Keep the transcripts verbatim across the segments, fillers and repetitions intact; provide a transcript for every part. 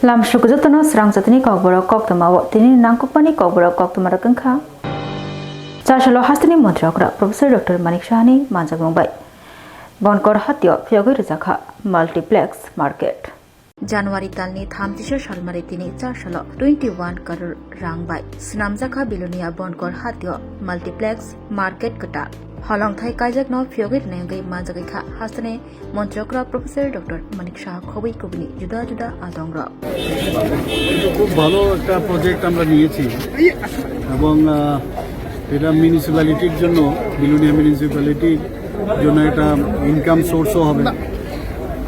Lamsuk jotono srang jatini kokborok koktwma o tini nangkukmani kokborok koktwma rok wngkha. Chasalo hasteni montri okra Professor Doctor Manik Sahani manjakmung bai Bonkor hatio phiyogwi rwjakha multiplex market. January talni thamtisa salmari tini chasalo twenty one crore rang bai swnamjakha Bilonia Bonkor hatio multiplex market kwtal. Holongthai kaijakno phiyogwi rwnai wngwi manjakha hasteni Montri okra Professor Doctor Manik Saha khobwi kubuni juda juda adongrok. এটা খুব ভালো একটা প্রজেক্ট আমরা নিয়েছি এবং আহ, এটা মিউনিসিপ্যালিটির জন্য, বিলোনিয়া মিউনিসিপ্যালিটির জন্য একটা ইনকাম সোর্সও হবে।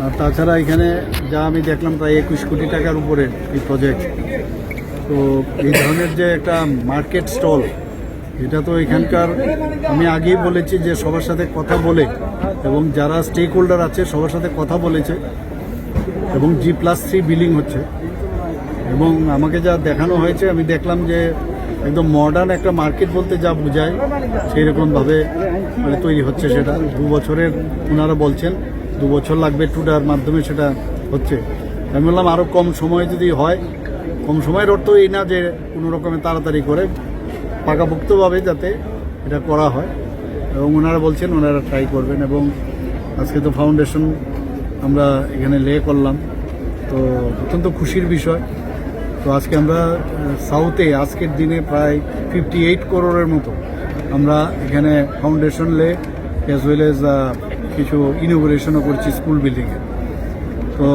আর তাছাড়া এখানে যা আমি দেখলাম, প্রায় একুশ কোটি টাকার উপরে এই প্রজেক্ট। তো এই ধরনের যে একটা মার্কেট স্টল, এটা তো এখানকার, আমি আগেই বলেছি যে সবার সাথে কথা বলে এবং যারা স্টেক হোল্ডার আছে সবার সাথে কথা বলেছে এবং জি প্লাস থ্রি বিলিং হচ্ছে। এবং আমাকে যা দেখানো হয়েছে, আমি দেখলাম যে একদম মডার্ন একটা মার্কেট বলতে যা বোঝায়, সেই রকমভাবে মানে তৈরি হচ্ছে। সেটা দু বছরের ওনারা বলছেন, দু বছর লাগবে, টুডার মাধ্যমে সেটা হচ্ছে। আমি বললাম, আরও কম সময়ে যদি হয়, কম সময়ের অর্থ এই না যে কোনো রকমে তাড়াতাড়ি করে পাকাপোক্তভাবে যাতে এটা করা হয়, এবং ওনারা বলছেন ওনারা ট্রাই করবেন। এবং আজকে তো ফাউন্ডেশন আমরা এখানে লে করলাম, তো অত্যন্ত খুশির বিষয়। তো আজকে আমরা আহ, সাউথে আজকের দিনে প্রায় ফিফটি এইট করোড়ের মতো আমরা এখানে ফাউন্ডেশন লে অ্যাজ ওয়েল অ্যাজ কিছু ইনোগ্রেশনও করছি স্কুল বিল্ডিংয়ে। তো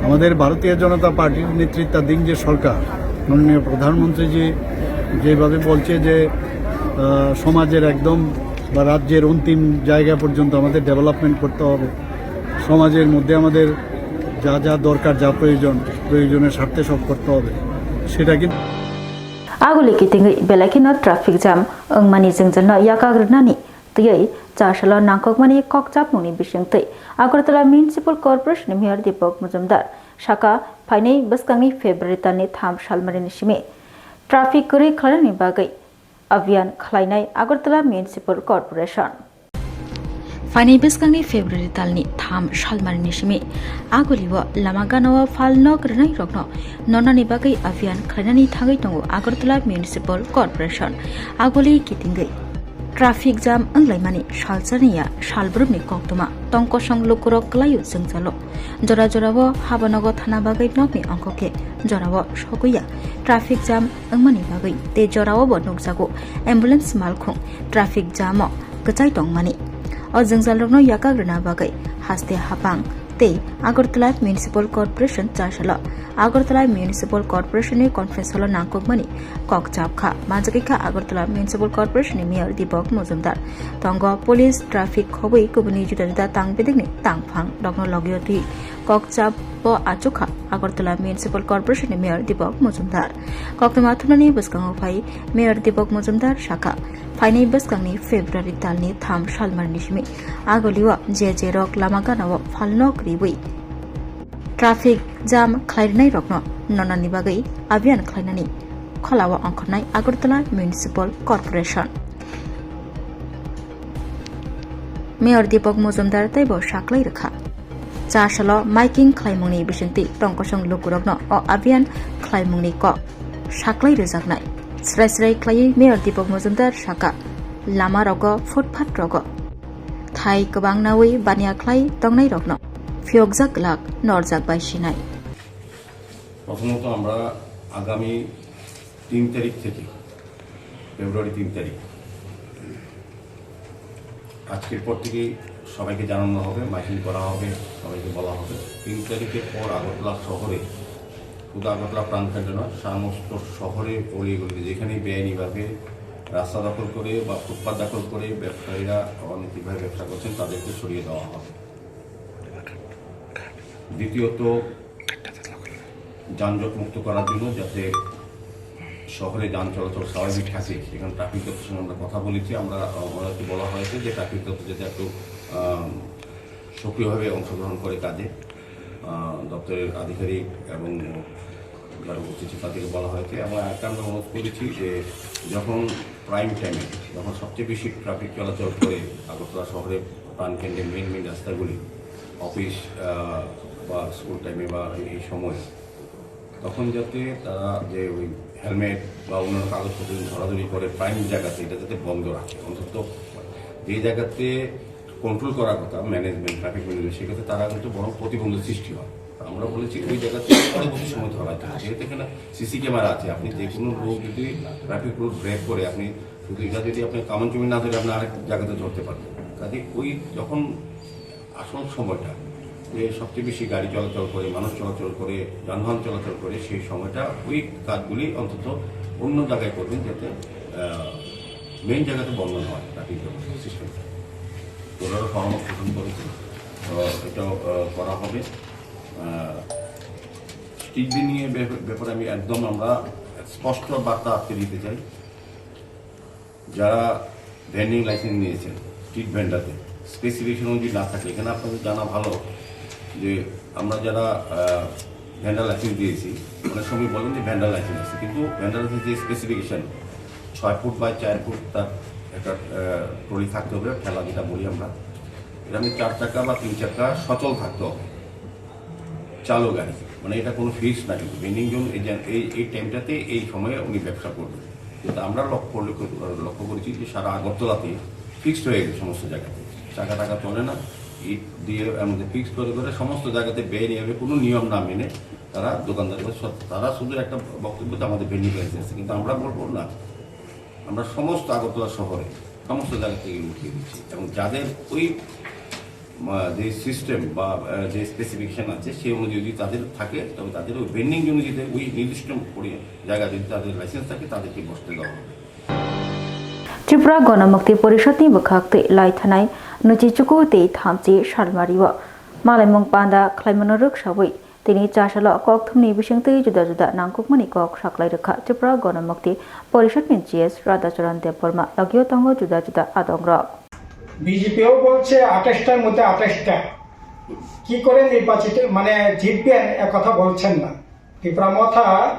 আমাদের ভারতীয় জনতা পার্টির নেতৃত্বাধীন যে সরকার, মাননীয় প্রধানমন্ত্রীজি যেভাবে বলছে যে আহ, সমাজের একদম বা রাজ্যের অন্তিম জায়গা পর্যন্ত আমাদের ডেভেলপমেন্ট করতে হবে, সমাজের মধ্যে আমাদের যা যা দরকার, যা প্রয়োজন, প্রয়োজনের স্বার্থে সব করতে হবে, সেটা কিন্তু Aguli kitingwi belai kheno traffic jam wngmani jwngjalno yakak rwnani twiwi chasalo nangkukmani kokchapmungni bisingtwi Agartala Municipal Corporation ni Mayor Deepak Majumdar saka phainai bwskangni February talni tham salmarini simi traffic kwrwi khlainani bagwi abhiyan khlainai Agartala Municipal Corporation. Phainai bwskangni February talni tham salmarini simi Agulio lama ganao phalno kwrwnairokno nonani bagwi abhiyan khlainani thangwi tongo Agartala Municipal Corporation. Aguli kitingwi traffic jam wnglaimani salsarniya salbrumni koktwma tongkosong lukurok kwlaio jwngjalo. Jora jorao habanogo thana bagwi nokni ongkho khe jorao sogwiya traffic jam wngmani bagwi tei jorao bo nukjago ambulance malkhung traffic jam o kwchai tongmani. O jwngjalrokno yakak rwna bagwi haste hapang tei Agartala Municipal Corporation chasalo Agartala Municipal Corporation ni conference hall o nangkukmani kok chapkha. Manjagwi kha Agartala Municipal Corporation ni Mayor Deepak Majumdar. Tongo police traffic khobwi kubuni juda juda tang bedekni tangphang rokno logio twi kok chap bo achukha Agartala Municipal Corporation ni Mayor Deepak Majumdar. Koktwma thumnani bwskango phai Mayor Deepak Majumdar sakha, phainai bwskangni February talni tham salmarni simi Agulio je je rok lama ganao phalno kwrwi traffic jam khlairwnairokno nonani bagwi abhiyan khlainani kholao ongkhornai Agartala Municipal Corporation. Mayor Deepak Majumdar teibo saklai rwkha. Chasalo miking khlaimungni bisingtwi tongkosong lukurokno o abhiyan khlaimungni kok saklai rwjaknai. Srai srai khlaiwi Mayor Deepak Majumdar saka, lama rogo, footpath rogo thai kwbang nawi baniya khlai tongnai rokno phiyokjak glak norjak bai sinai. প্রথমত আমরা আগামী তিন তারিখ থেকে, ফেব্রুয়ারি তিন তারিখ, আজকের পর থেকেই সবাইকে জানানো হবে, মাইকিং করা হবে, সবাইকে বলা হবে। তিন তারিখের পর আগরতলা শহরে, শুধু আগরতলা প্রাণকেন্দ্র নয়, সমস্ত শহরে অলিগলিতে যেখানেই বেআইনিভাবে রাস্তা দখল করে বা ফুটপাত দখল করে ব্যবসায়ীরা অনৈতিকভাবে ব্যবসা করছেন, তাদেরকে সরিয়ে দেওয়া হবে। দ্বিতীয়ত, যানজট মুক্ত করার জন্য, যাতে শহরে যান চলাচল স্বাভাবিক থাকে, সেখানে ট্রাফিক দপ্তরের সঙ্গে আমরা কথা বলেছি। আমরা, আহ, ওনাদেরকে বলা হয়েছে যে ট্রাফিক দপ্তর যাতে একটু, আহ, সক্রিয়ভাবে অংশগ্রহণ করে কাজে। আহ, দপ্তরের আধিকারিক এবং যারা উপস্থিত ছিল তাদেরকে বলা হয়েছে। এবং একটা আমরা অনুরোধ করেছি যে যখন প্রাইম টাইমে, যখন সবচেয়ে বেশি ট্রাফিক চলাচল করে আগরতলা শহরের প্রাণকেন্দ্রে মেইন মেইন রাস্তাগুলি, অফিস, আহ, বা স্কুল টাইমে বা এই, এই সময়, তখন যাতে তারা যে ওই হেলমেট বা অন্যান্য কাগজপত্র ধরাধরি করে প্রাইম জায়গাতে, এটা যাতে বন্ধ রাখে। অন্তত যে জায়গাতে কন্ট্রোল করার কথা ম্যানেজমেন্ট, ট্রাফিক ম্যানেজমেন্ট, সেক্ষেত্রে তারা কিন্তু বরং প্রতিবন্ধ সৃষ্টি হয়। আমরা বলেছি ওই জায়গাতে পরবর্তী সময় ধরা যায়, যেহেতু এখানে সিসি ক্যামেরা আছে, আপনি যে কোনো লোক যদি ট্রাফিক রুল ব্রেক করে আপনি শুধু এটা যদি আপনি কামান জমি না ধরে আপনি আরেক জায়গাতে ধরতে পারবেন। কাজে ওই যখন আসল সময়টা, যে সবচেয়ে বেশি গাড়ি চলাচল করে, মানুষ চলাচল করে, যানবাহন চলাচল করে, সেই সময়টা ওই কাজগুলি অন্তত অন্য জায়গায় করবেন, যাতে মেইন জায়গাতে বন্ধ না হয় ট্রাফিক ব্যবস্থা সিস্টেমটা। ওনারা পরামর্শ গ্রহণ করেছেন, তো এটাও আহ, করা হবে। স্ট্রিট ভেন্ডিংয়ের ব্যাপ- ব্যাপারে আমি একদম আমরা স্পষ্ট বার্তা আজকে দিতে চাই। যারা ভেন্ডিং লাইসেন্স নিয়েছেন স্ট্রিট ভেন্ডারদের, স্পেসিফিকেশন অনুযায়ী না থাকে, এখানে আপনাদের জানা ভালো যে আমরা যারা ভেন্ডার লাইসেন্স দিয়েছি, অনেক সময় বলেন যে ভেন্ডার লাইসেন্স আছে, কিন্তু ভেন্ডার লাইসেন্স যে স্পেসিফিকেশন, ছয় ফুট বাই চার ফুট তার একটা ট্রলি থাকতে হবে, ঠেলা যেটা বলি আমরা। এর আমি চার চাকা বা তিন চাকা সচল থাকতে হবে, চালু গাড়ি, মানে এটা কোনো ফিক্স না, কিন্তু ভেন্ডিং জোন এই যে- এই এই টাইমটাতে এই সময়ে উনি ব্যবসা করবেন। কিন্তু আমরা লক্ষ্য করলে, লক্ষ্য করেছি যে সারা আগরতলাতে ফিক্সড হয়ে গেছে সমস্ত জায়গাতে, চাকা টাকা চলে না, ইট দিয়ে আমাদের ফিক্স করে করে সমস্ত জায়গাতে বেআইনিভাবে কোনো নিয়ম না মেনে তারা দোকানদার করে সব- তারা শুধু একটা বক্তব্য তো আমাদের ভেন্ডিং লাইসেন্স আছে, কিন্তু আমরা বলবো না, আমরা সমস্ত আগরতলা শহরে সমস্ত জায়গা থেকে উঠিয়ে দিচ্ছি এবং যাদের ওই আহ, যে সিস্টেম বা আহ, যে স্পেসিফিকেশন আছে সেই অনুযায়ী যদি তাদের থাকে, তবে তাদের ওই ভেন্ডিং জোনে যদি ওই নির্দিষ্ট পরি- জায়গা যদি তাদের লাইসেন্স থাকে, তাদেরকে বসতে দেওয়া হবে। Tripura Ganamukti Porishad ni bwkhak twi lai thanai nuchi chuku tei thamchi salmari o malaimung panda khlaimano rwksawi tini chasalo kokthumni bisingtwi juda juda nangkukmani kok saklai rwkha Tripura Ganamukti Porishad ni G S Radhacharan Debbarma, logio tongo juda juda adongrok. বিজেপিও বলছে আঠাশটার মধ্যে আঠাশটা, কি করে নির্বাচিত মানে জিতবেন, এ কথা বলছেন না। ত্রিপুরা মথা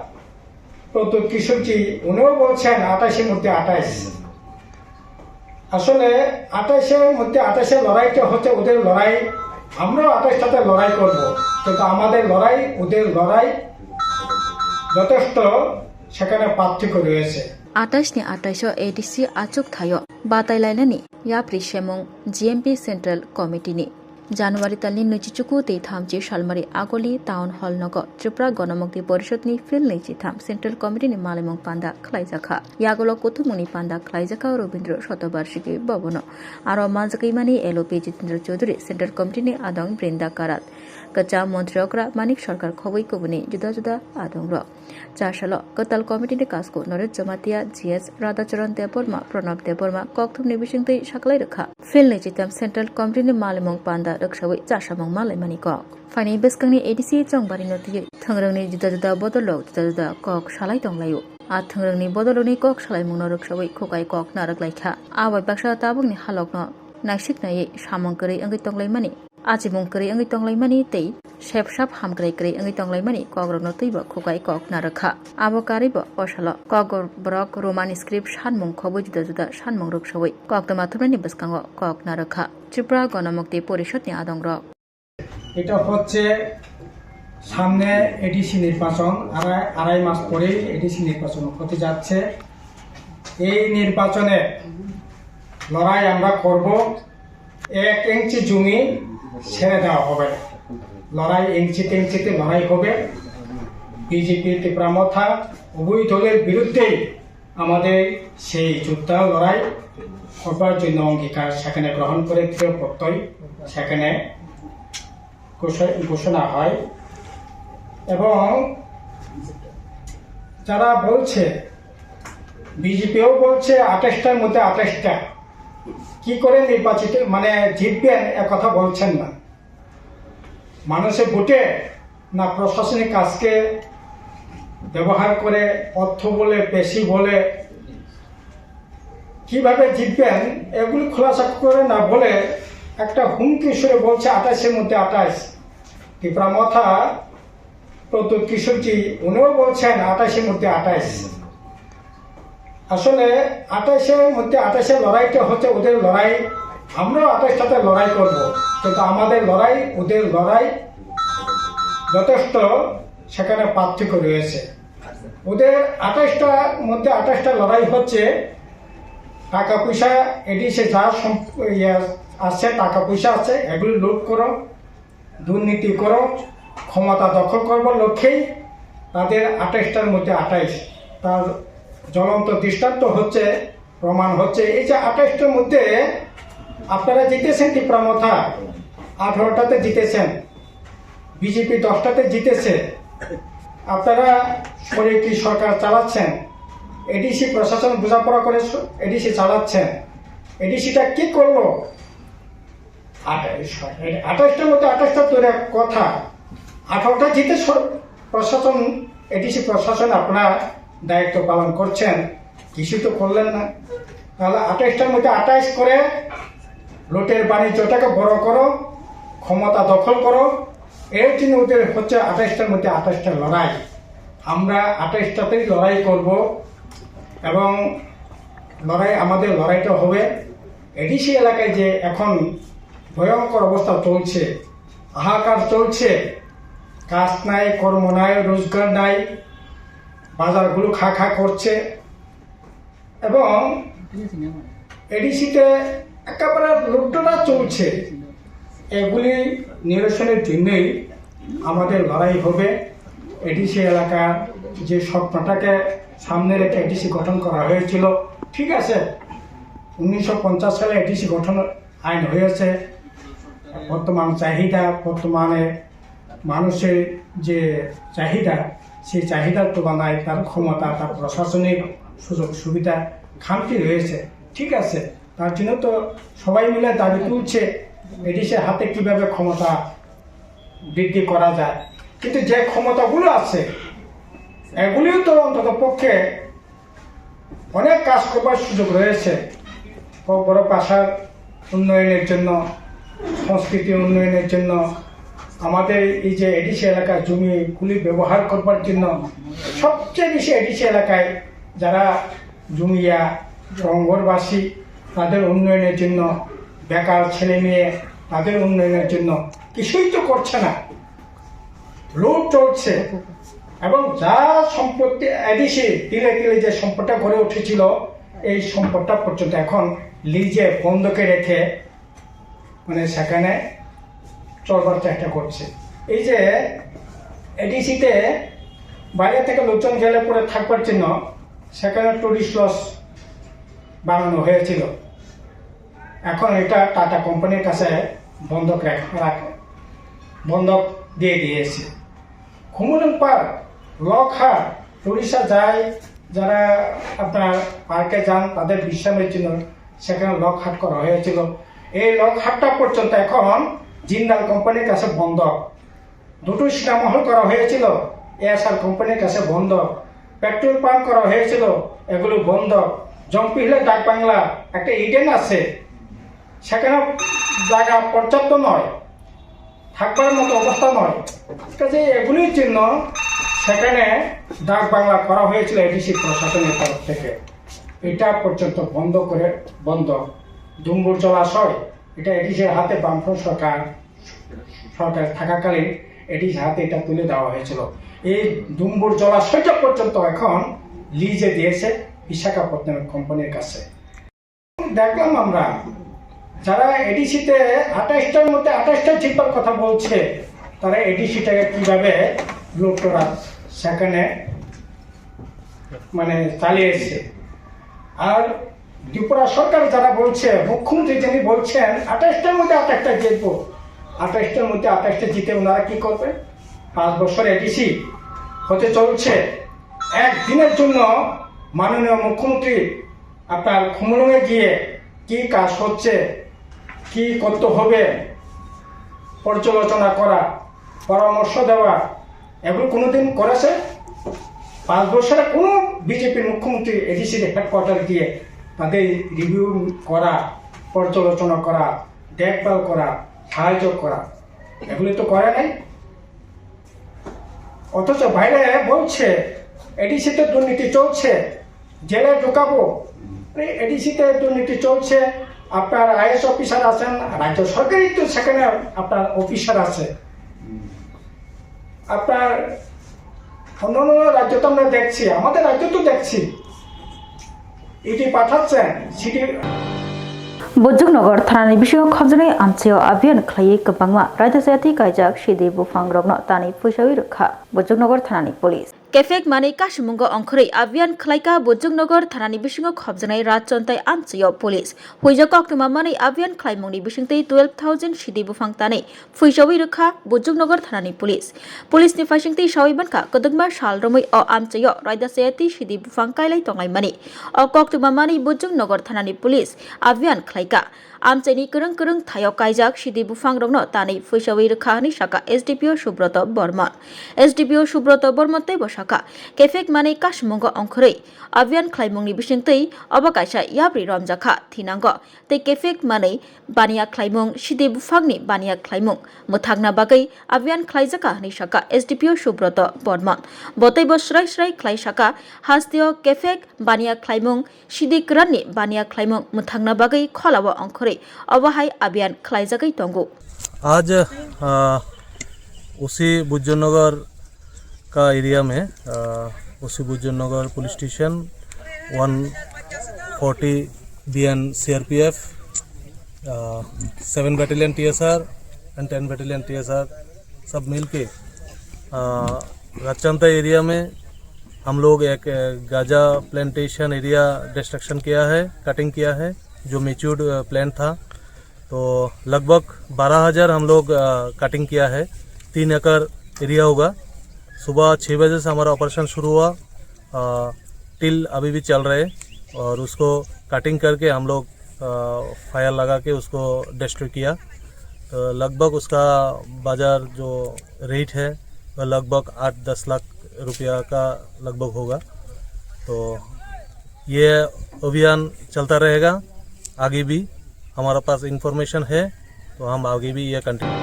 প্রদ্যুৎ কিশোরজি, উনিও বলছেন আঠাশের মধ্যে আঠাশ। আসলে আঠাশের মধ্যে আঠাশের লড়াইটা হচ্ছে ওদের লড়াই, আমরাও আঠাশটাতে লড়াই করব, কিন্তু আমাদের লড়াই ওদের লড়াই যথেষ্ট সেখানে পার্থক্য রয়েছে। Atais ni atais o A D C achuk thaio batai lainani yapri semung G M P Central Committee ni. January talni nuichi chuku tei thamchi salmari Agoli Town Hall nogo Tripura Ganamukti Porishad ni Field nui chi tham Central Committee ni malaimung panda khlaijakha. Yagulo kuthumungni panda khlaijakha Robindra Shatobarshiki Bhavan o. Aro manjakwi mani L O P Jitendra Chaudhary, Central Committee ni adong Brinda Karat, kwcham montri okra Manik Sarkar khobwi kubuni juda juda adongrok. Chasalo kwtal committee ni kasku Norit Jamatia, G S Radhacharan Debbarma, Pranab Debbarma kokthumni bisingtwi saklai rwkha. Field ni chitam Central Committee ni malimung panda rwksawi chasamung malaimani kok. Phaini bwskangni A D C Chongbari no twiwi thwngrwngni juda juda bodolrok juda juda kok salai tonglaio. A thwngrwngni bodolrokni kok salaimungno rwksawi khukai kok narwk laikha. A bai baksa tabukni halokno naisik naiwi samung kwrwi wngwi tonglaimani. Achimung kwrwi wngwi tonglaimani tei sepsap hamkrai kwrwi wngwi tonglaimani kokrokno twibo khukai kok narwkha. Abo karwibo kosalo kokborok Roman script sanmung khobwi juda juda sanmung rwksawi koktwma thumnaini bwskango kok narwkha Tripura Ganamukti Porishadni adongrok. এটা হচ্ছে সামনে এডিসি নির্বাচন, আড়াই আড়াই মাস পরেই এডিসি নির্বাচন হতে যাচ্ছে। এই নির্বাচনে লড়াই আমরা করব, এক ইঞ্চি জমি ছেড়ে দেওয়া হবে না। লড়াই ইঞ্চিতে ইঞ্চিতে লড়াই হবে। বিজেপি, ত্রিপুরা মথা উভয় দলের বিরুদ্ধেই আমাদের সেই যুদ্ধ লড়াই করবার জন্য অঙ্গীকার সেখানে গ্রহণ করে দৃঢ় প্রত্যয় সেখানে ঘোষ- ঘোষণা হয়। এবং যারা বলছে, বিজেপিও বলছে আঠাশটার মধ্যে আঠাশটা, কি করে নির্বাচিত মানে জিতবেন, এ কথা বলছেন না। মানুষের ভোটে না প্রশাসনিক কাজকে ব্যবহার করে, অর্থ বলে, পেশি বলে, কিভাবে জিতবেন, এগুলি খোলাসা করে না বলে একটা হুমকি সুরে বলছে আঠাশের মধ্যে আঠাশ। ত্রিপুরা মথা প্রদ্যুৎ কিশোরজি, উনিও বলছেন আঠাশের মধ্যে আঠাশ। আসলে আঠাশের মধ্যে আঠাশের লড়াইটা হচ্ছে ওদের লড়াই, আমরাও আঠাশটাতে লড়াই করব, কিন্তু আমাদের লড়াই ওদের লড়াই যথেষ্ট সেখানে পার্থক্য রয়েছে। ওদের আঠাশটার মধ্যে আঠাশটা লড়াই হচ্ছে টাকা পয়সা, এডিসি যা সম-, ইয়ে আছে, টাকা পয়সা আছে, এগুলো লুট করো, দুর্নীতি করো, ক্ষমতা দখল করবার লক্ষ্যেই তাদের আঠাশটার মধ্যে আঠাশ। তার জ্বলন্ত দৃষ্টান্ত হচ্ছে, প্রমাণ হচ্ছে, এই যে আঠাশটার মধ্যে আপনারা জিতেছেন তিপ্রা মথা, আঠারোটাতে জিতেছেন, বিজেপি দশটাতে জিতেছে, আপনারা শরিকি সরকার চালাচ্ছেন, এডিসি প্রশাসন বোঝাপড়া করে এডিসি চালাচ্ছেন। এডিসিটা কি করলো? আঠাশ, আঠাশটার মধ্যে আঠাশটা তো এক কথা, আঠারোটা জিতে সর-, প্রশাসন, এডিসি প্রশাসন আপনার দায়িত্ব পালন করছেন, কিছু তো করলেন না। তাহলে আঠাশটার মধ্যে আঠাশ করে লুটের বাণিজ্যটাকে বড় করো, ক্ষমতা দখল করো, এর জন্য ওদের হচ্ছে আঠাশটার মধ্যে আঠাশটা লড়াই। আমরা আঠাশটাতেই লড়াই করব এবং লড়াই, আমাদের লড়াইটা হবে এডিসি এলাকায় যে এখন ভয়ঙ্কর অবস্থা চলছে, হাহাকার চলছে, কাজ নাই, কর্ম নাই, রোজগার নাই, বাজারগুলো খা খা করছে এবং এডিসিতে একেবারে লুটতরা চলছে। এগুলি নিরসনের জন্যই আমাদের লড়াই হবে। এডিসি এলাকার যে স্বপ্নটাকে সামনে রেখে এডিসি গঠন করা হয়েছিল, ঠিক আছে, উনিশশো পঞ্চাশ সালে এডিসি গঠন আইন হয়েছে। বর্তমান চাহিদা, বর্তমানে মানুষের যে চাহিদা, সেই চাহিদার তুলনায় তার ক্ষমতা, তার প্রশাসনিক সুযোগ সুবিধা খামতি রয়েছে, ঠিক আছে। তার জন্য তো সবাই মিলে দাবি তুলছে এডিসির হাতে কিভাবে ক্ষমতা বৃদ্ধি করা যায়। কিন্তু যে ক্ষমতাগুলো আছে, এগুলিও তো অন্তত পক্ষে অনেক কাজ করবার সুযোগ রয়েছে। ককবরক ভাষার উন্নয়নের জন্য, সংস্কৃতি উন্নয়নের জন্য, আমাদের এই যে এডিসি এলাকার জমিগুলি ব্যবহার করবার জন্য, সবচেয়ে বেশি এডিসি এলাকায় যারা জুমিয়া, রঙ্গরবাসী, তাদের উন্নয়নের জন্য, বেকার ছেলে মেয়ে, তাদের উন্নয়নের জন্য কিছুই তো করছে না। লুট চলছে এবং যা সম্পত্তি এডিসি তিলে তিলে যে সম্পদটা গড়ে উঠেছিল, এই সম্পদটা পর্যন্ত এখন লিজে বন্ধকে রেখে, মানে, সেখানে চলবার চেষ্টা করছে। এই যে এডিসিতে বাইরে থেকে লোকজন গেলে পরে থাকবার জন্য সেখানে টুরিস্ট লজ বানানো হয়েছিল, এখন এটা টাটা কোম্পানির কাছে বন্ধক রাখ-, রাখ-, বন্ধক দিয়ে দিয়েছে। খুমুলুং পার্ক, লকহাট, টুরিস্টরা যায়, যারা আপনার পার্কে যান, তাদের বিশ্রামের জন্য সেখানে লকহাট করা হয়েছিল। এই লকহাটটা পর্যন্ত এখন জিন্দাল কোম্পানির কাছে বন্ধক। দুটো সিনেমা হল করা হয়েছিল, এএসআর কোম্পানির কাছে বন্ধক। পেট্রোল পাম্প করা হয়েছিল, এগুলো বন্ধক। জম্পিহিলের ডাক বাংলা, একটা ইডেন আছে, সেখানে জায়গা পর্যাপ্ত নয়, থাকবার মতো অবস্থা নয়। কাজে এগুলির জন্য সেখানে ডাক বাংলা করা হয়েছিল এডিসি প্রশাসনের তরফ থেকে। এটা পর্যন্ত বন্ধ করে, বন্ধ। ডুম্বুর জলাশয়, এটা এডিসির হাতে বামফ্রন্ট সরকার, সরকার থাকাকালীন এডিসির হাতে এটা তুলে দেওয়া হয়েছিল। এই ডুম্বুর জলাশয়টা পর্যন্ত এখন লিজে দিয়েছে বিশাখাপত্তনম কোম্পানির কাছে। দেখলাম আমরা, যারা এডিসিতে আঠাশটার মধ্যে আঠাশটা জিতবার কথা বলছে, তারা এডিসিটাকে কিভাবে লুট করার সেখানে, মানে, চালিয়েছে। আর ত্রিপুরা সরকার যারা বলছে, মুখ্যমন্ত্রী যিনি বলছেন আঠাশটার মধ্যে আঠাশটা জিতবো, আঠাশটার মধ্যে আঠাশটা জিতে ওনারা কি করবেন? পাঁচ বছর এডিসি হতে চলছে, একদিনের জন্য মাননীয় মুখ্যমন্ত্রী আপনার খুমুলুঙে গিয়ে কি কাজ হচ্ছে, কি করতে হবে, পর্যালোচনা করা, পরামর্শ দেওয়া, এগুলো কোনোদিন করেছে? পাঁচ বছরে কোনো বিজেপির মুখ্যমন্ত্রী এডিসির হেডকোয়ার্টার গিয়ে তাদের রিভিউ করা, পর্যালোচনা করা, দেখভাল করা, সাহায্য করা, এগুলো তো করে নাই। অথচ বাইরে বলছে এডিসিতে দুর্নীতি চলছে, জেলে ঢুকাবো। এডিসিতে দুর্নীতি চলছে, আপনার আইএস অফিসার আছেন, রাজ্য সরকারই তো সেখানে আপনার অফিসার আছে। আপনার অন্যান্য রাজ্য তো আমরা দেখছি, আমাদের রাজ্য তো দেখছি, ইডি পাঠাচ্ছেন, city. Bujuknagar thanani bisingo khopjaknai amchaio abhiyan khlaiwi kwbangma raida chayatwi kaijak sidi buphangrokno tanwi phuisawi rwkha Bujuknagar thanani police. Kefek manwi kasimungo ongkhorwi abhiyan khlaikha Bujuknagar thanani bisingo khopjaknai Rajchontai amchaio police. Huijak koktwma manwi abhiyan khlaimungni bisingtwi twelve thousand sidi buphang tanwi phuisawi rwkha Bujuknagar thanani police. Police ni phaisingtwi sawi mankha kwdwkma sal romwi o amchaio raida chayatwi sidi buphang kailai tonglaimani. O koktwma manwi Bujuknagar thanani police abhiyan khlaikha. Amchaini kwrwng kwrwng thaio kaijak sidi buphangrokno tanwi phuisawi rwkha hwnwi sakha S D P O Subroto Bormon. S D P O Subroto Bormon teibo sakha, kefek manwi kasimungo ongkhorwi abhiyan khlaimungni bisingtwi obo kaisa yapri romjakha thinango tei kefek manwi baniya khlaimung, sidi buphangni baniya khlaimung mwthakna bagwi abhiyan khlaijakha hwnwi sakha S D P O Subroto Bormon. Bo teibo swrai swrai khlai sakha, hasteo kefek baniya khlaimung, sidi kwranni baniya khlaimung mwthangna bagwi kholao ongkhorwi obo hai abhiyan khlaijagwi tongo. आज, अ, उसी बुज्जनगर का एरिया में, अ, उसी Bujjanagar police station one forty B N C R P F, अ, seven battalion T S R and ten battalion T S R सब मिलके, अ, रचंता एरिया में हम लोग एक, अ, गांजा प्लांटेशन एरिया डिस्ट्रक्शन किया है, कटिंग किया है, जो मेच्योर्ड, अ, प्लांट था। तो लगभग बारह हज़ार हम लोग, अ, कटिंग किया है, तीन एकड़ एरिया होगा। सुबह छः बजे से हमारा ऑपरेशन शुरू हुआ, अ, टिल अभी भी चल रहे हैं और उसको कटिंग करके हम लोग, अ, फायर लगा के उसको डिस्ट्रॉय किया। तो लगभग उसका बाज़ार जो रेट है, वह लगभग आठ दस लाख रुपया का लगभग होगा। तो ये अभियान चलता रहेगा, आगे भी हमारे पास इंफॉर्मेशन है, तो हम आगे भी ये continue.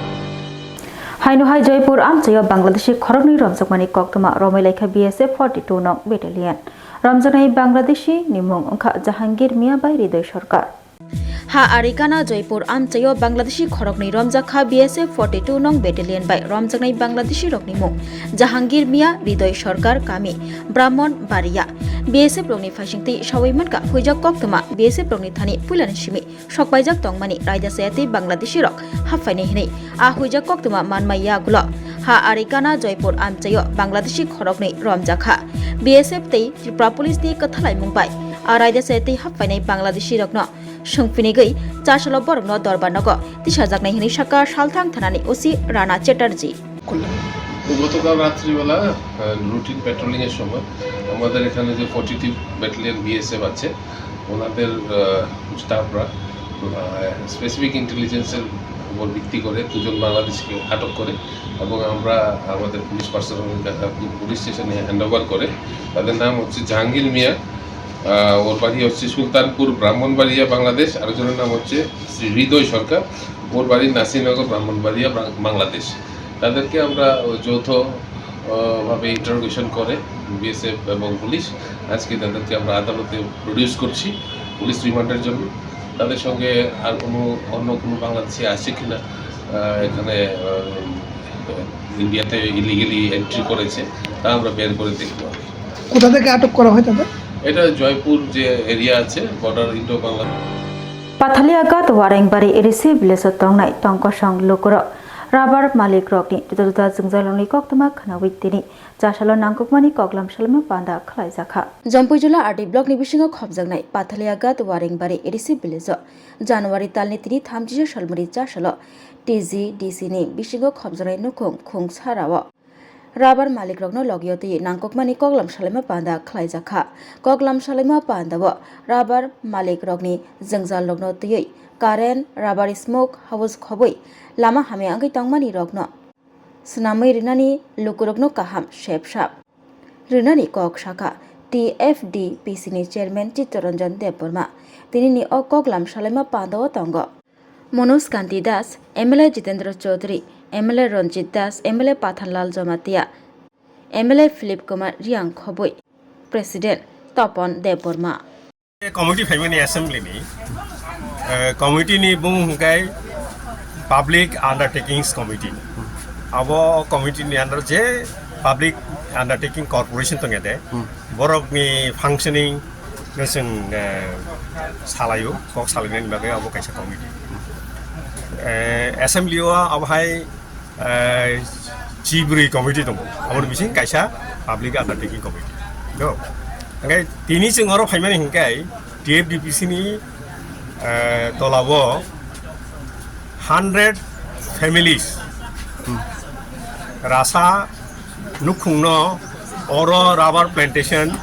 Haino hai Joypur amchaio Bangladeshi khoroknwi romjakmani koktwma romwi laikha B S F forty two nong battalion. Romjaknai Bangladeshi ni mung wngkha Jahangir Mia bai Ridoy Sarkar. Ha ari gana Joypur amchaio Bangladeshi khoroknwi romjakha B S F forty two nong battalion bai romjaknai Bangladeshi rokni mung Jahangir Mia, Ridoy Sarkar, kami Brahmon Baria. B S F rokni phaisingtwi sawi mankha huijak koktwma B S F rokni thani puilani simi sokpaijak tongmani raida chayatwi Bangladeshi rok haphainai hinwi a huijak koktwma manmai yagulo. Ha ari gana Joypur amchaio Bangladeshi khoroknwi romjakha. B S F tei Tripura Police ni kwthalaimung bai a raida chayatwi haphainai Bangladeshi rokno swngphinigwi chasalo borokno dorbar nogo tisajaknai hinwi sakha Salthang thanani O C Rana Chatterjee. গতকাল রাত্রিবেলা, আহ, routine patrolling এর সময় আমাদের এখানে যে forty two battalion BSF আছে, ওনাদের, আহ, স্টাফরা, আহ, স্পেসিফিক ইন্টেলিজেন্সের উপর ভিত্তি করে দুজন বাংলাদেশিকে আটক করে এবং আমরা আমাদের পুলিশ পার্সোনাল, আহ, পুলিশ স্টেশনে হ্যান্ড ওভার করে। তাদের নাম হচ্ছে জাহাঙ্গীর মিয়া, আহ, ওর বাড়ি হচ্ছে সুলতানপুর, ব্রাহ্মণবাড়িয়া, বাংলাদেশ। আরেকজনের নাম হচ্ছে শ্রী হৃদয় সরকার, ওর বাড়ি নাসিরনগর, ব্রাহ্মণবাড়িয়া, বাং-, বাংলাদেশ। তাদেরকে আমরা যৌথ, আহ, ভাবে ইন্টারোগেশন করে বিএসএফ এবং পুলিশ আজকে তাদেরকে আমরা আদালতে প্রডিউস করছি পুলিশ রিমান্ডের জন্য। তাদের সঙ্গে আর কোনো অন্য কোনো বাংলাদেশি আছে কিনা, আহ, এখানে, আহ, ইন্ডিয়াতে ইলিগালি এন্ট্রি করেছে, তা আমরা বের করে দেখব। কোথা থেকে আটক করা হয় তাদের? এটা জয়পুর যে এরিয়া আছে, border Indo Bangla. Pathalia Ghat Warengbari A D C village o tongnai tongkosong lukurok rubber malik rokni juda juda jwngjalrokni koktwma khwnawi tini chasalo nangkukmani koklam salaima panda khlaijakha. Jampui jila R D block ni bisingo khopjaknai Pathalia Ghat Warengbari A D C village o January talni tini thamchisa salmari chasalo T G D C ni bisingo khopjaknai nukhung khung sarao rubber malik rokno logio twi nangkukmani koklam salaima panda khlaijakha. Koklam salaima pandao rubber malik rokni jwngjal rokno twiwi current, rubber smoke, house khobwi lama hamya wngwi tongmani rokno swnamwi rinani lukurokno kaham sepsap rinani kok sakha T F D P C ni chairman Chittaranjan Debbarma. Tinini o koklam salaima pandao tongo. Manoj Kanti Das, M L A Jitendra Chaudhary, M L A Ranjit Das, M L A Pathanlal Jamatia, M L A Philip Kumar Riang Khoboi, President Topon Debbarma. Committee phaimani assembly ni, eh, committee ni bung hwnkhe Public Undertakings Committee. Abo committee ni under je public, Undertaking Corporation tongya de, Hmm. borokni functioning no chwng, eh, salaio, kok salainani bagwi abo kaisa committee. Eh, assembly o abo hai, eh, chibrwi committee tongo, aboni bising kaisa Public Undertaking Committee. No? Hingke tini chwng oro phaimani hingke T F D P C ni, eh, tolao hundred families, Hmm. rasa nukhungno oro rubber plantation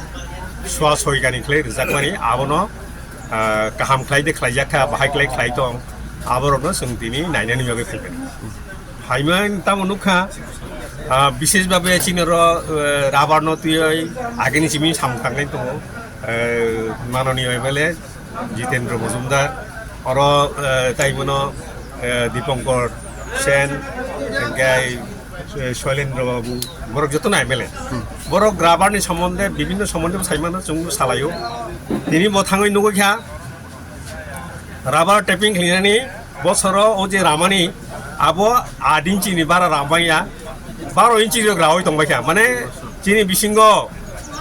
sua soigani khlai rijakmani, abono, ah, kaham khlai de khlaijak kha, bahai khlai khlai tong, aborokno chwng tini nainani bagwi phaikha. Phaimani tamo nukha, ah, bishesh bhabe chini oro, eh, rubber no twiwi agini simi samung tangnai tongo, eh, mananiya M L A, Jitendra Majumdar, oro, eh, tai bono, eh, Dipankar Sen, hingke, eh, Shailendra Babu, borok jotono M L A. Hmm. Borok rubber ni somonde, bibinno somonde bo saimano chwng salaio. Tini bo thangwi nugwi kha, rubber tapping khlainani bosoro o je ramani abo aat inchi ni bara ramaya, baro inchi rok rawi tongbai kha. Mane chini bisingo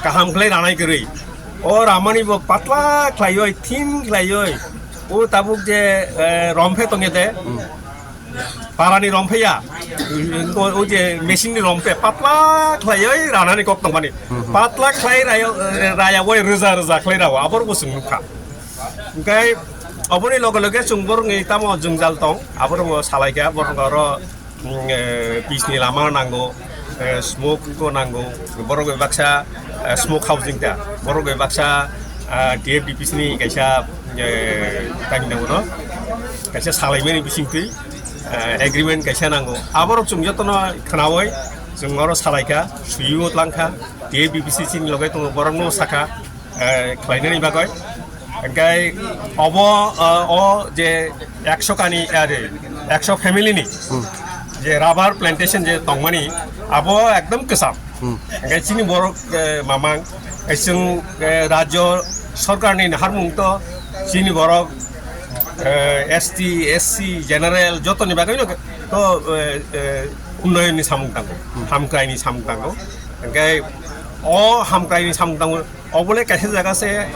kaham khlai ranai kwrwi. O ramani bo patla khlaioi, thin khlaioi. O tabuk je, eh, romphe tongede. Hmm. Parani romphe ya. O, o je machine ni romphe patla khlaioi ranani kok tongmani. Hmm. Patla khlai rayo, eh, raya oi rwja rwja khlai rao. Abor bo chwng nukha. Hingke oboni loge loge chwng borokni tamo jwngjal tong. Aboro bo salaikha, borok oro mm, eh, pis ni lama nango, eh, smoke ko nango, borok bai baksa, eh, smoke housing ta, borok bai baksa, ah, T F D P C ni kaisa, eh, tani nango no, kaisa salaimani bisingtwi, eh, agreement kaisa nango. Aborok chwng jotono khnaui chwng oro salaikha, suiwi tlangkha, T F D P C ni loge tongo borokno sakha, eh, khlainani bagwi. Hingke obo, eh, o je ekso kani, are, ekso family ni Hmm. je rubber plantation je tongmani, abo ekdom kwcham. Hmm. Hingke chini borok, eh, mamang, eh, chwng, eh, rajyo sorkar ni naharmung to chini borok, eh, S T, S C, general jotoni bagwi no to, eh, eh, unnoyon ni samung tango, Hmm. hamkrai ni samung tango. Hingke o hamkrai ni samung tango, obole kaisa jaga se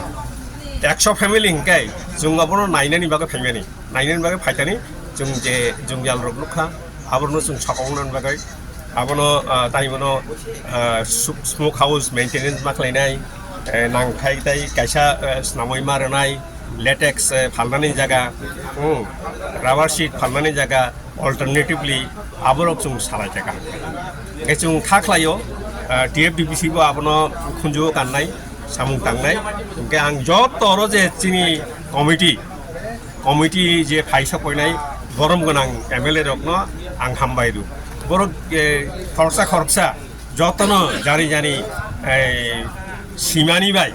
ekso family hingke chwng abono nainani bagwi phaimani, nainani bagwi phaitani chwng je jwngjal rok nukha, abono chwng sokong nani bagwi abono, ah, tai bono, ah, su-, smoke house maintenance ma khlainai, eh, nangthai tai kaisa, eh, snamwi ma rwnai, latex, eh, phalnani jaga, hmm, rubber sheet phalnani jaga, alternatively, aborok chwng salai kha kaham. Hingke chwng kha khlaio, ah, T F D P C bo abono khunju kannai, samung tangnai. Hingke ang joto oro je chini committee, committee je phaisa poinai borom gwnang M L A rokno ang hambai rw. Borok, eh, khoroksa khoroksa jotono jani jani, eh, simani bai,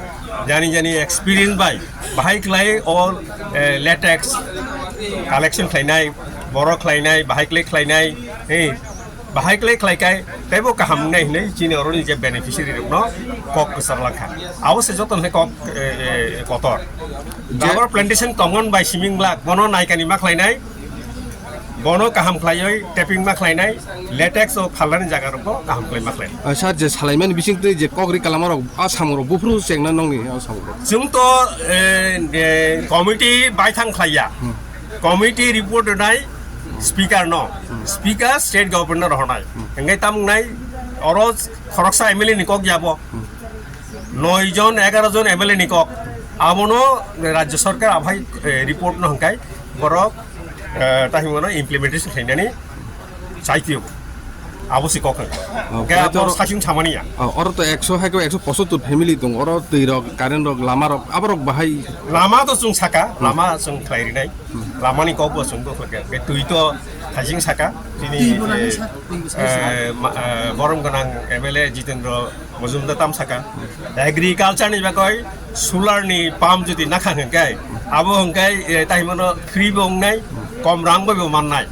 jani jani experience bai, bahai khlai o, eh, latex collection khlainai, borok khlainai, bahai khlai khlainai, eh, bahai khlai khlai kai, teibo kaham wngnai hinwi chini oroni je beneficiary rokno kok kwchar langkha. Abo se joto hwnwi kok, eh, eh, kotor. Je- Rubber plantation tongon bai siming glak, bono naikani ma khlainai, bono kaham khlaiwi tapping ma khlainai, latex o phalnani jaga rokbo kaham khlai ma khlai. Ah, sir, je salaimani bising twi je kok ri kalama rok, a samung rok buphuru chengna nongni a samung rok. Chwng to, eh, eh, committee baithang khlaiya. Hmm. Committee report rwnai speaker no. Hmm. Speaker state government no rohornai. Hmm. Hingke tamung nai oro khoroksa M L A ni kok yabo. Hmm. Noi jon, egaro jon M L A ni kok. Abono rajya sarkar aphai, eh, report no hingkai borok, eh, tahimano implementation khainani chaitio. Abo si kok hingka. Oh, hingke kaitor abo sachung samani ya. Oh, oro to ekso hai ko ekso pochattor family tong. Oro twi rok, current rok, lama rok, aborok bahai. Lama to chwng saka, Hmm. lama chwng khlai rinai. Hmm. Lama ni kok bo chwng bo khlai. Ke twi to thajing saka. Tini, eh, eh, ma-, eh, borom gwnang M L A Jitendra Majumdar tam saka, agriculture ni bagwi solar ni pump jodi nakhang hingkai, abo hingkai, eh, tai mano free bo wngnai, kom rang bai bo mannai.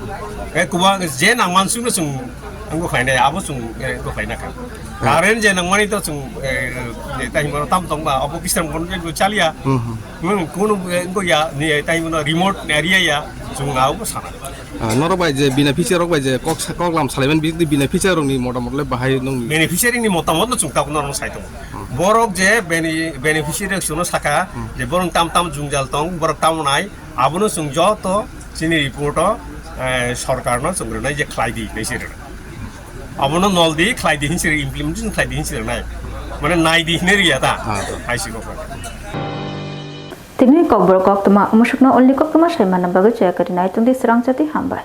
Eh, kubang je nang mansung no chwng wngbo khlainai, abo chwng, eh, wngbo khlai nakha. Current je nangmani to chwng, eh, eh, tai mano tam tongba, obo kisam kon bai bo chaliya. Hmm, hmm. Hmm, kunu, eh, wngbo ya, ni, eh, tai mano remote area ya. Chwng abo sana. Ah, norok bai je beneficiary rok bai je kok sa-, kok lam salaiman bini beneficiary rokni motamot le bahai nong. Beneficiary ni motamot no chwng tabuk norok sai tongo. Borok je beni-, beneficiary rok chwngno saka je borok tam tam jwngjal tong, borok tamo nai, abono chwng joto chini report o, eh, sorkar no chwng rwnai je khlai di hinwi se rwnai. Abono nol di khlai di hinwi se implementation khlai di hinwi se rwnai. Mane nai di hinwi riya ta. Ah. Hai si kok. Tini kokborok koktwma, mwsukno only koktwma sai manna bagwi chaya kwrwinai tongdi srang chati hambai.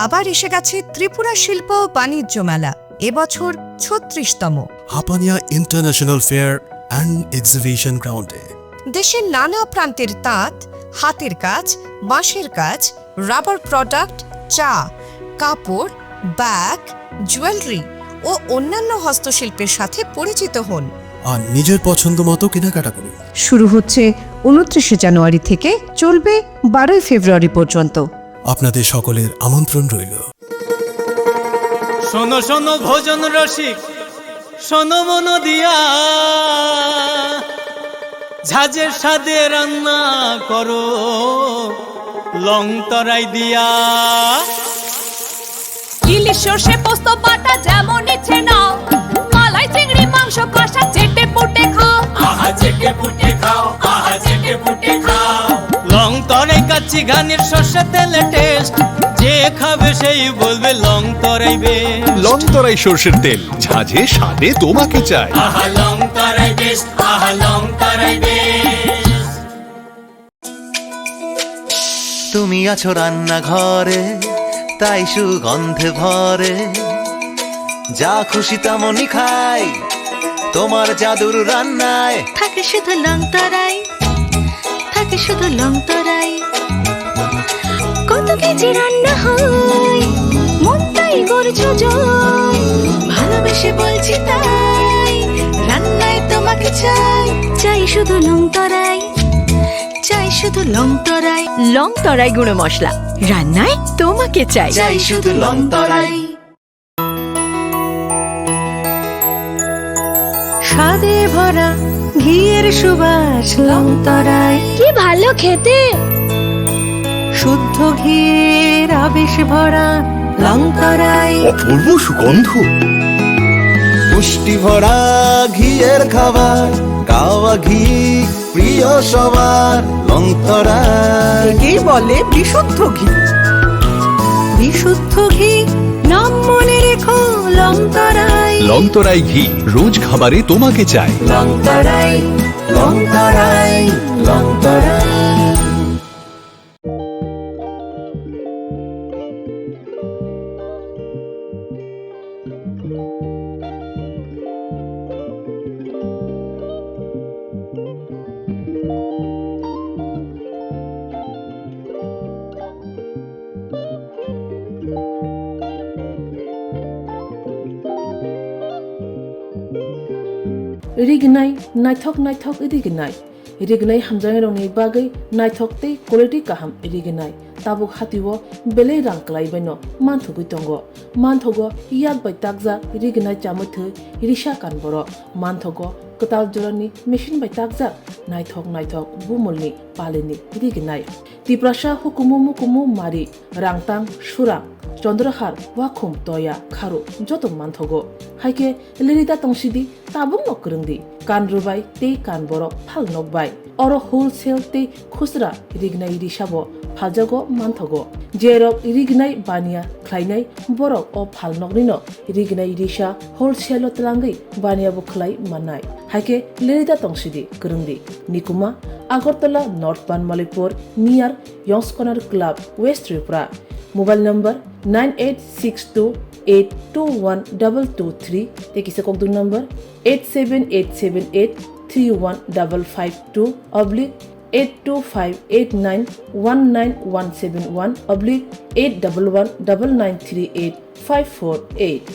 আবার এসে গেছে ত্রিপুরা শিল্প ও বাণিজ্য মেলা, এবছর ছত্রিশতম। Hapania international fair and exhibition গ্রাউন্ডে। দেশের নানা প্রান্তের তাঁত, হাতের কাজ, বাঁশের কাজ, রাবার প্রোডাক্ট, চা, কাপড়, ব্যাগ, জুয়েলারি ও অন্যান্য হস্তশিল্পের সাথে পরিচিত হন। আর নিজের পছন্দ মতো কেনাকাটা করুন। শুরু হচ্ছে ঊনত্রিশে জানুয়ারি থেকে, চলবে বারোই ফেব্রুয়ারি পর্যন্ত। আপনাদের সকলের আমন্ত্রণ রইল। শোনো শোনো ভোজন রসিক, শোনো মন দিয়া, ঝাঁঝের স্বাদে রান্না করো লং তরাই দিয়া। ইলিশ সর্ষে পোস্ত বাটা যেমন ইচ্ছে নাও, মালাই চিংড়ি মাংস কষা চেটে পুটে খাও। আহা চেটে পুটে খাও, আহা চেটে পুটে খাও। লং তরাই কাচ্চি ঘানির সর্ষে তেলে টেস্ট, যে খাবে সেই বলবে লং তরাই বেস্ট। লং তরাই সর্ষের তেল, ঝাঁঝে স্বাদে তোমাকে চাই। আহা লং তরাই বেস্ট, আহা লং তরাই বেস্ট। তুমি আছো রান্নাঘরে, তাই সুগন্ধে ভরে। যা খুশি তেমনই খাই, তোমার জাদুর রান্নায়। থাকে শুধু লং তরাই, থাকে শুধু লং তরাই। কত কেজি রান্না হয়, মনটাই করছো জয়। ভালোবেসে বলছি তাই, রান্নায় তোমাকে চাই। চাই শুধু লং তরাই, চাই শুধু লং তরাই। লং তরাই গুঁড়ো মশলা, রান্নায় তোমাকে চাই। চাই শুধু লং তরাই। স্বাদে ভরা ঘিয়ের সুবাস লং তরাই। কি ভালো খেতে। শুদ্ধ ঘিয়ের আবেশ ভরা লং তরাই। অপূর্ব সুগন্ধ। পুষ্টি ভরা ঘিয়ের খাবার, কাওয়া ঘি প্রিয় সবার লং তরাই। একেই বলে বিশুদ্ধ ঘি। বিশুদ্ধ ঘি, নাম মনে রেখো লং তরাই। লং তরাই ঘি, রোজ খাবারে তোমাকে চাই। লং তরাই, লং তরাই, লং তরাই। Rignai, naithok naithok rignai. Rignai hamjaknairokni bagwi naithok tei quality kaham rignai tabuk hatio belai rang kwlai baino manthogwi tongo. Manthogo yak bai takjak rignai chamwi thwi risa kan borok. Manthogo kwtal jorani machine bai takjak naithok naithok bumulni palini rignai. Tiprasa hukumu mukumu mari, rangtang, surang, chondrohar, wakhum, toya, kharu joto manthogo. Haikhe lerida tongsidi, tabukno kwrwngdi. Kan rwbai tei kan borok phal nokbai. Oro wholesale tei khusra rignai risabo phaljago manthogo. Jerok rignai baniya khlainai borok o phalnoknino rignai risa wholesale-o twlangwi baniya bo khlai mannai. Haikhe lerida tongsidi kwrwngdi. Nikuma, Agartala North Banmalipur, near Yongskonar Club, West Tripura. Mobile number nine eight six two eight two one double two three, tei kisa kokduk number eight seven eight seven eight three one double five two oblique eight two five eight nine one nine one seven one oblique eight double one double nine three eight five four eight.